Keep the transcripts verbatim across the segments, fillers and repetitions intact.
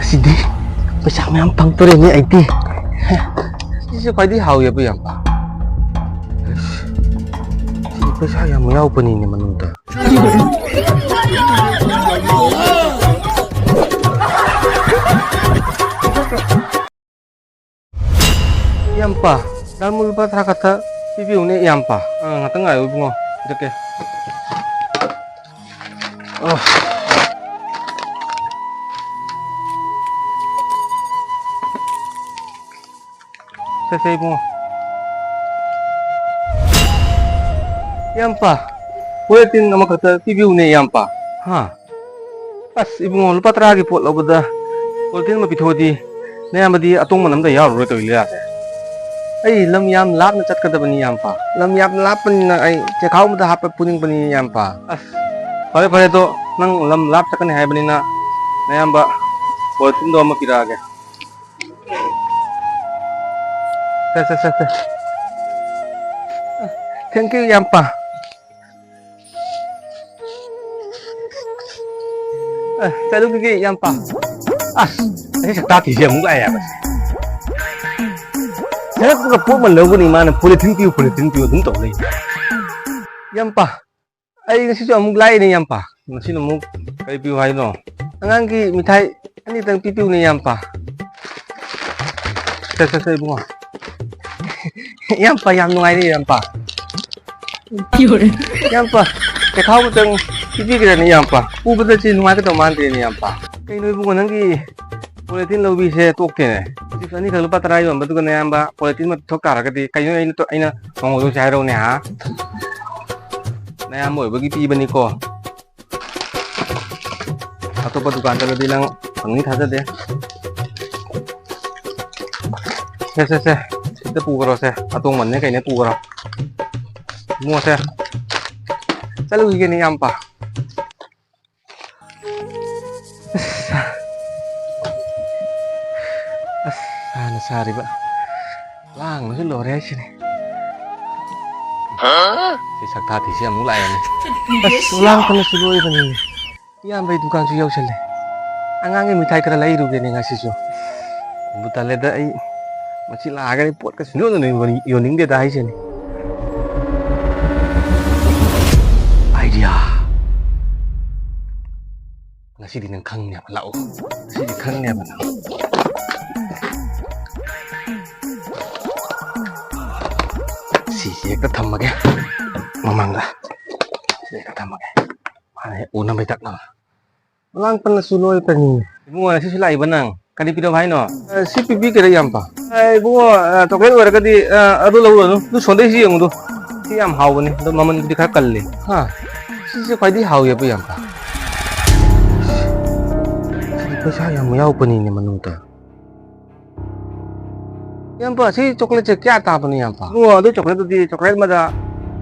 ꯁꯤꯗꯤ ꯄꯩꯁꯥ ꯃꯌꯥꯝ ꯐꯪꯗꯣꯔꯦꯅꯦ ꯑꯩꯗꯤ꯫ ꯁꯤꯁꯦ ꯈ꯭ꯋꯥꯏꯗꯒꯤ ꯍꯥꯎꯋꯦꯕ, ꯏꯌꯥꯝꯕ꯫ ꯑꯁ, ꯁꯤ ꯄꯩꯁꯥ ꯌꯥꯝ ꯌꯥꯎꯕꯅꯤꯅꯦ ꯃꯅꯨꯡꯗ꯫ ꯏꯌꯥꯝꯕ, ꯗꯥꯜꯃꯨ ꯂꯨꯄꯥ ꯇꯔꯥ ꯈꯛꯇ ꯄꯤꯕꯤꯌꯨꯅꯦ, ꯏꯌꯥꯝꯕ꯫ ꯑꯥ, ꯉꯥꯛꯇꯪ ꯉꯥꯏꯌꯨ, ꯏꯕꯨꯡꯉꯣ꯫ ꯄꯤꯔꯛꯀꯦ꯫ ꯑꯥ꯫ ꯁꯦ, ꯁꯦ, ꯏꯕꯨꯡꯉꯣ꯫ ꯏꯌꯥꯝꯕ, ꯄꯣꯂꯤꯊꯤꯟ ꯑꯃꯈꯛꯇ ꯄꯤꯕꯤꯌꯨꯅꯦ, ꯏꯌꯥꯝꯕ꯫ ꯍꯥ? ꯑꯁ, ꯏꯕꯨꯡꯉꯣ, ꯂꯨꯄꯥ ꯇꯔꯥꯒꯤ ꯄꯣꯠ ꯂꯧꯕꯗ ꯄꯣꯂꯤꯊꯤꯟ ꯑꯃ ꯄꯤꯊꯣꯛꯑꯗꯤ ꯅꯌꯥꯝꯕꯗꯤ ꯑꯇꯣꯡꯕ ꯑꯝꯗ ꯌꯥꯎꯔꯔꯣꯏ ꯇꯧꯔꯤ ꯂꯤꯂꯥꯁꯦ꯫ ꯑꯩ ꯂꯝ ꯌꯥꯝ ꯂꯥꯞꯅ ꯆꯠꯀꯗꯕꯅꯤ, ꯏꯌꯥꯝꯕ꯫ ꯂꯝ ꯌꯥꯝ ꯂꯥꯞꯄꯅꯤꯅ ꯑꯩ ꯆꯦꯈꯥꯎ ꯑꯃꯗ ꯍꯥꯞꯄ ꯄꯨꯅꯤꯡꯕꯅꯤ, ꯏꯌꯥꯝꯕ꯫ ꯑꯁ, ꯐꯔꯦ, ꯐꯔꯦ, ꯑꯗꯣ ꯅꯪ ꯂꯝ ꯂꯥꯞ ꯆꯠꯀꯅꯤ ꯍꯥꯏꯕꯅꯤꯅ ꯅꯌꯥꯝꯕ ꯄꯣꯂꯤꯊꯤꯟꯗꯣ ꯑꯃ ꯄꯤꯔꯛꯑꯒꯦ꯫ ꯁꯦ, ꯁꯦ, ꯁꯦ, ꯁꯦ꯫ Thank you, ꯏꯌꯥꯝꯕ꯫ ꯑꯦ, ꯆꯠꯂꯨꯈꯤꯒꯦ, ꯏꯌꯥꯝꯕ꯫ ꯑꯁ, ꯑꯁꯤ ꯁꯛꯇꯥꯛꯀꯤꯁꯦ ꯑꯃꯨꯛ ꯂꯥꯛꯑꯦ ꯍꯥꯏꯕ꯫ ꯁꯔꯛꯄꯒ ꯄꯣꯠ ꯃꯜ ꯂꯧꯒꯅꯤ ꯃꯥꯅ, "ꯄꯣꯂꯤꯊꯤꯟ ꯄꯤꯌꯨ, ꯄꯣꯂꯤꯊꯤꯟ ꯄꯤꯌꯨ" ꯑꯗꯨꯝ ꯇꯧ ꯂꯩ꯫ ꯏꯌꯥꯝꯕ, ꯑꯩ ꯉꯁꯤꯁꯨ ꯑꯃꯨꯛ ꯂꯥꯛꯏꯅꯦ, ꯏꯌꯥꯝꯕ꯫ ꯉꯁꯤꯅ ꯑꯃꯨꯛ ꯀꯔꯤ ꯄꯤꯌꯨ ꯍꯥꯏꯅꯣ? ꯑꯉꯥꯡꯒꯤ ꯃꯤꯊꯥꯏ ꯑꯅꯤꯇꯪ ꯄꯤꯕꯤꯌꯨꯅꯦ, ꯏꯌꯥꯝꯕ꯫ ꯁꯦ, ꯁꯦ, ꯁꯦ, ꯏꯕꯨꯡꯉꯣ꯫ ꯏꯌꯥꯝꯕ, ꯌꯥꯝ ꯅꯨꯡꯉꯥꯏꯔꯦ, ꯏꯌꯥꯝꯕ꯫ ꯏꯌꯥꯝꯕ, ꯆꯦꯈꯥꯎ ꯑꯃꯇꯪ ꯄꯤꯕꯤꯒꯦꯔꯅꯦ, ꯏꯌꯥꯝꯕ? ꯄꯨꯕꯗ ꯁꯤ ꯅꯨꯡꯉꯥꯏꯒꯗꯧ ꯃꯥꯟꯗꯦꯅꯦ, ꯏꯌꯥꯝꯕ꯫ ꯀꯩꯅꯣ, ꯏꯕꯨꯡꯉꯣ, ꯅꯪꯒꯤ ꯄꯣꯂꯤꯊꯤꯟ ꯂꯧꯕꯤꯁꯦ ꯇꯣꯛꯇꯦꯅꯦ꯫ ꯆꯤꯞꯁ ꯑꯅꯤꯈꯛ ꯂꯨꯄꯥ ꯇꯔꯥ ꯌꯣꯟꯕꯗꯨꯒ ꯅꯌꯥꯝꯕ ꯄꯣꯂꯤꯊꯤꯟ ꯑꯃ ꯄꯤꯊꯣꯛ ꯇꯥꯔꯒꯗꯤ ꯀꯩꯅꯣ ꯑꯩꯅ ꯇꯣ-, ꯑꯩꯅ ꯃꯉꯣꯟꯗ ꯍꯥꯏꯔꯛꯎꯅꯦ, ꯍꯥ? ꯅꯌꯥꯝꯕ ꯑꯣꯏꯕꯒꯤ ꯄꯤꯕꯅꯤꯀꯣ꯫ ꯑꯇꯣꯞꯄ ꯗꯨꯀꯥꯟ ꯆꯠꯂꯗꯤ ꯅꯪ ꯐꯪꯅꯤ ꯊꯥꯖꯗꯦ꯫ ꯁꯦ, ꯁꯦ, ꯁꯦ, ꯁꯤꯗ ꯄꯨꯈ꯭ꯔꯣ ꯁꯦ꯫ ꯑꯇꯣꯡꯕꯅꯦ ꯀꯩꯅꯦ ꯄꯨꯈ꯭ꯔꯣ꯫ ꯏꯕꯨꯡꯉꯣ ꯁꯦ꯫ ꯆꯠꯂꯨꯈꯤꯒꯦꯅꯦ, ꯏꯌꯥꯝꯕ꯫ ꯑꯁ, ꯑꯁ, ꯁꯥꯅ ꯁꯥꯔꯤꯕ꯫ ꯂꯥꯡꯕꯁꯨ ꯂꯣꯏꯔꯦ ꯍꯥꯏꯁꯤꯅꯤ꯫ ꯁꯤ ꯁꯛꯇꯥꯊꯤꯁꯤ ꯑꯃꯨꯛ ꯂꯥꯛꯑꯦꯅꯦ꯫ ꯑꯁ, ꯂꯥꯡꯕꯅꯁꯨ ꯂꯣꯏꯕꯅꯤꯅꯦ꯫ ꯏꯌꯥꯝꯕꯩ ꯗꯨꯀꯥꯟꯁꯨ ꯌꯧꯁꯜꯂꯦ꯫ ꯑꯉꯥꯡꯒꯤ ꯃꯤꯊꯥꯏ ꯈꯔ ꯂꯩꯔꯨꯒꯦꯅꯦ ꯉꯁꯤꯁꯨ꯫ ꯕꯨ ꯇꯜꯂꯦꯗ ꯑꯩ꯫ ꯃꯁꯤ ꯂꯥꯛꯑꯒꯗꯤ ꯄꯣꯠꯀ ꯁꯨꯡꯌꯣꯟ ꯌꯣꯟꯅꯤꯡ-, ꯌꯣꯟꯅꯤꯡꯗꯦꯗ ꯍꯥꯏꯁꯤꯅꯤ꯫ Idea꯫ ꯉꯁꯤꯗꯤ ꯅꯪ ꯈꯪꯅꯦꯕ꯫ ꯂꯥꯛꯑꯣ꯫ ꯉꯁꯤꯗꯤ ꯈꯪꯅꯦꯕ ꯅꯪ꯫ ꯁꯤꯁꯦ ꯍꯦꯛꯇ ꯊꯝꯃꯒꯦ꯫ ꯃꯃꯥꯡꯗ꯫ ꯁꯤ ꯍꯦꯛꯇ ꯊꯝꯃꯒꯦ꯫ ꯃꯥꯅ ꯍꯦꯛ ꯎꯅꯕ ꯍꯦꯛ ꯇꯛꯅꯕ꯫ ꯃꯅꯥꯛ ꯄꯜꯂꯁꯨ ꯂꯣꯏ ꯄꯟꯅꯤꯡꯉꯤ꯫ ꯏꯕꯨꯡꯉꯣ, ꯉꯁꯤꯁꯨ ꯂꯥꯛꯏꯕ ꯅꯪ? ꯀꯔꯤ ꯄꯤꯔꯛꯑꯣ ꯍꯥꯏꯅꯣ? ꯑ, ꯁꯤ ꯄꯤꯕꯤꯒꯦꯔꯥ, ꯏꯌꯥꯝꯕ? ꯑ, ꯏꯕꯨꯡꯉꯣ, ꯑ, ꯆꯣꯀ꯭ꯂꯦꯠ ꯑꯣꯏꯔꯒꯗꯤ, ꯑ, ꯑꯗꯨ ꯂꯧꯔꯅꯨ꯫ ꯑꯗꯨ ꯁꯣꯟꯗꯩꯁꯤ ꯌꯦꯡꯉꯨꯗꯣ꯫ ꯁꯤ ꯌꯥꯝ ꯍꯥꯎꯕꯅꯤ꯫ ꯑꯗꯣ ꯃꯃꯜꯕꯨꯗꯤ ꯈꯔ ꯀꯜꯂꯤ꯫ ꯍꯥ? ꯁꯤꯁꯦ ꯈ꯭ꯋꯥꯏꯗꯒꯤ ꯍꯥꯎꯋꯦꯕ, ꯏꯌꯥꯝꯕ꯫ ꯁꯤꯗꯤ ꯄꯩꯁꯥ ꯌꯥꯝ ꯌꯥꯎꯕꯅꯤꯅꯦ ꯃꯅꯨꯡꯗ꯫ ꯏꯌꯥꯝꯕ, ꯁꯤ ꯆꯣꯀ꯭ꯂꯦꯠꯁꯦ ꯀꯌꯥ ꯇꯥꯕꯅꯣ, ꯏꯌꯥꯝꯕ? ꯏꯕꯨꯡꯉꯣ, ꯑꯗꯨ ꯆꯣꯀ꯭ꯂꯦꯠꯇꯨꯗꯤ ꯆꯣꯀ꯭ꯂꯦꯠ ꯑꯃꯗ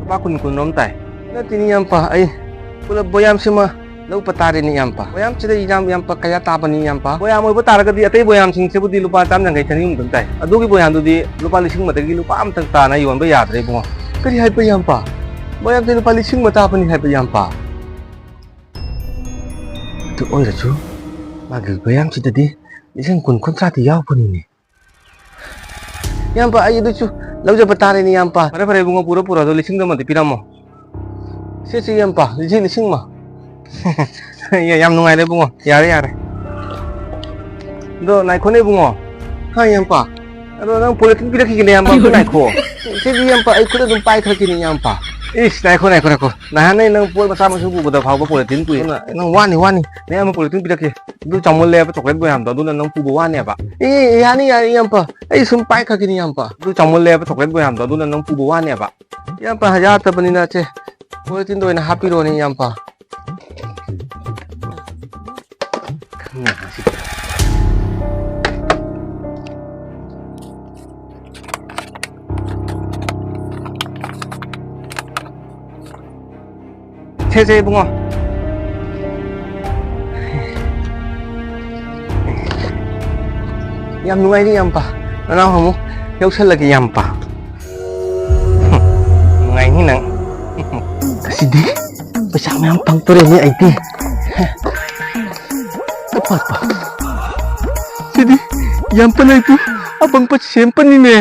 ꯂꯨꯄꯥ ꯀꯨꯟ, ꯀꯨꯟ ꯔꯣꯝ ꯇꯥꯏ꯫ ꯅꯠꯇꯦꯅꯦ, ꯏꯌꯥꯝꯕ, ꯑꯩ ꯄꯨꯂꯞ ꯕꯣꯌꯥꯝꯁꯤꯃ ꯂꯧꯕ ꯇꯥꯔꯦꯅꯦ, ꯏꯌꯥꯝꯕ꯫ ꯕꯣꯌꯥꯝꯁꯤꯗ, ꯏꯌꯥꯝ-, ꯏꯌꯥꯝꯕ, ꯀꯌꯥ ꯇꯥꯕꯅꯤ, ꯏꯌꯥꯝꯕ? ꯕꯣꯌꯥꯝ ꯑꯣꯏꯕ ꯇꯥꯔꯒꯗꯤ ꯑꯇꯩ ꯕꯣꯌꯥꯝꯁꯤꯡꯁꯤꯕꯨꯗꯤ ꯂꯨꯄꯥ ꯆꯥꯝ ꯌꯥꯡꯈꯩ, ꯆꯅꯤ ꯒꯨꯝꯕ ꯑꯗꯨꯝ ꯇꯥꯏ꯫ ꯑꯗꯨꯒꯤ ꯕꯣꯌꯥꯝꯗꯨꯗꯤ ꯂꯨꯄꯥ ꯂꯤꯁꯤꯡ ꯑꯃꯗꯒꯤ ꯂꯨꯄꯥ ꯑꯃꯇꯪ ꯇꯥꯅ ꯌꯣꯟꯕ ꯌꯥꯗ꯭ꯔꯦ, ꯏꯕꯨꯡꯉꯣ꯫ ꯀꯔꯤ ꯍꯥꯏꯕ, ꯏꯌꯥꯝꯕ? ꯕꯣꯌꯥꯝꯁꯦ ꯂꯨꯄꯥ ꯂꯤꯁꯤꯡ ꯑꯃ ꯇꯥꯕꯅꯤ ꯍꯥꯏꯕ, ꯏꯌꯥꯝꯕ? ꯑꯗꯨ ꯑꯣꯏꯔꯁꯨ ꯃꯥꯒꯤ ꯕꯣꯌꯥꯝꯁꯤꯗꯗꯤ ꯂꯤꯁꯤꯡ ꯀꯨꯟ, ꯀꯨꯟꯊ꯭ꯔꯥꯗꯤ ꯌꯥꯎꯕꯅꯤꯅꯦ꯫ ꯏꯌꯥꯝꯕ, ꯑꯩ ꯑꯗꯨꯁꯨ ꯂꯧꯖꯕ ꯇꯥꯔꯦꯅꯦ, ꯏꯌꯥꯝꯕ꯫ ꯐꯔꯦ, ꯐꯔꯦ, ꯏꯕꯨꯡꯉꯣ, ꯄꯨꯔꯣ, ꯄꯨꯔꯣ, ꯑꯗꯣ ꯂꯤꯁꯤꯡ ꯑꯃꯗꯤ ꯄꯤꯔꯝꯃꯣ꯫ ꯁꯦ, ꯁꯦ, ꯏꯌꯥꯝꯕ, ꯂꯤꯁꯤꯡ, ꯂꯤꯁꯤꯡ ꯑꯃ꯫ ꯌꯥ-, ꯌꯥꯝ ꯅꯨꯡꯉꯥꯏꯔꯦ, ꯏꯕꯨꯡꯉꯣ, ꯌꯥꯔꯦ, ꯌꯥꯔꯦ꯫ ꯑꯗꯣ ꯉꯥꯏꯈꯣꯅꯦ, ꯏꯕꯨꯡꯉꯣ꯫ ꯍꯥ, ꯏꯌꯥꯝꯕ꯫ ꯑꯗꯣ ꯅꯪ ꯄꯣꯂꯤꯊꯤꯟ ꯄꯤꯔꯛꯈꯤꯒꯦꯅꯦ, ꯏꯌꯥꯝꯕ, ꯑꯝꯇ ꯉꯥꯏꯈꯣ꯫ ꯁꯤꯗꯤ, ꯏꯌꯥꯝꯕ, ꯑꯩ ꯈꯨꯠ ꯑꯗꯨꯝ ꯄꯥꯏꯈ꯭ꯔꯒꯦꯅꯦ, ꯏꯌꯥꯝꯕ꯫ ꯏꯁ, ꯉꯥꯏꯈꯣ, ꯉꯥꯏꯈꯣ, ꯉꯥꯏꯈꯣ꯫ ꯅꯍꯥꯟ ꯑꯩ ꯅꯪ ꯄꯣꯠ ꯃꯆꯥ ꯃꯁꯨ ꯄꯨꯕꯗ ꯐꯥꯎꯕ ꯄꯣꯂꯤꯊꯤꯟ ꯄꯨꯏ꯫ ꯑꯗꯨꯅ ꯅꯪ ꯋꯥꯅꯤ, ꯋꯥꯅꯤ꯫ ꯅꯪ ꯑꯃ ꯄꯣꯂꯤꯊꯤꯟ ꯄꯤꯔꯛꯀꯦ꯫ ꯑꯗꯨ ꯆꯥꯎꯃꯜꯂꯦꯕ ꯆꯣꯀ꯭ꯂꯦꯠ ꯕꯣꯌꯥꯝꯗꯣ, ꯑꯗꯨꯅ ꯅꯪ ꯄꯨꯕ ꯋꯥꯅꯦꯕ꯫ ꯑꯦ, ꯌꯥꯅꯤ, ꯌꯥꯅꯤ, ꯏꯌꯥꯝꯕ꯫ ꯑꯩ ꯁꯨꯝ ꯄꯥꯏꯈ꯭ꯔꯒꯦꯅꯦ, ꯏꯌꯥꯝꯕ꯫ ꯑꯗꯨ ꯆꯥꯎꯃꯜꯂꯦꯕ ꯆꯣꯀ꯭ꯂꯦꯠ ꯕꯣꯌꯥꯝꯗꯣ, ꯑꯗꯨꯅ ꯅꯪ ꯄꯨꯕ ꯋꯥꯅꯦꯕ꯫ ꯏꯌꯥꯝꯕ, ꯌꯥꯠꯇꯕꯅꯤꯅ ꯁꯦ, ꯄꯣꯂꯤꯊꯤꯟꯗ ꯑꯣꯏꯅ ꯍꯥꯞꯄꯤꯔꯣꯅꯦ, ꯏꯌꯥꯝꯕ꯫ ꯈꯪꯉꯦ ꯉꯁꯤꯗꯤ꯫ ꯁꯦ, ꯁꯦ, ꯏꯕꯨꯡꯉꯣ꯫ ꯌꯥꯝ ꯅꯨꯡꯉꯥꯏꯔꯤ, ꯏꯌꯥꯝꯕ꯫ ꯅꯅꯥꯎ ꯑꯃꯨꯛ ꯌꯥꯎꯁꯜꯂꯒꯦ, ꯏꯌꯥꯝꯕ꯫ ꯅꯨꯡꯉꯥꯏꯅꯤ ꯅꯪ꯫ ꯑꯁꯤꯗꯤ ꯄꯩꯁꯥ ꯃꯌꯥꯝ ꯐꯪꯗꯣꯔꯦꯅꯦ ꯑꯩꯗꯤ꯫ ꯄꯠꯄ꯫ ꯁꯤꯗꯤ ꯌꯥꯝ ꯄꯟ ꯍꯩꯇꯦ, ꯑꯄꯪꯕ ꯁꯦꯝ ꯄꯟꯅꯤꯅꯦ꯫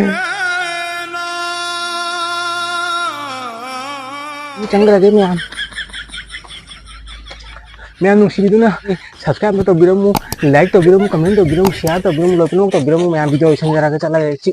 ꯃꯤ ꯆꯪꯈ꯭ꯔꯒꯦ ꯃꯌꯥꯝ꯫ ꯃꯌꯥꯝ ꯅꯨꯡꯁꯤꯕꯤꯗꯨꯅ subscribe ꯇꯧꯕꯤꯔꯝꯃꯨ, like ꯇꯧꯕꯤꯔꯝꯃꯨ, comment ꯇꯧꯕꯤꯔꯝꯃꯨ, share ꯇꯧꯕꯤꯔꯝꯃꯨ, ꯂꯣꯏꯅꯃꯛ ꯇꯧꯕꯤꯔꯝꯃꯨ꯫ ꯃꯌꯥꯝ video ꯂꯣꯏꯁꯟꯖꯔꯒ ꯆꯠꯂꯒꯦ꯫ ꯆꯤ-,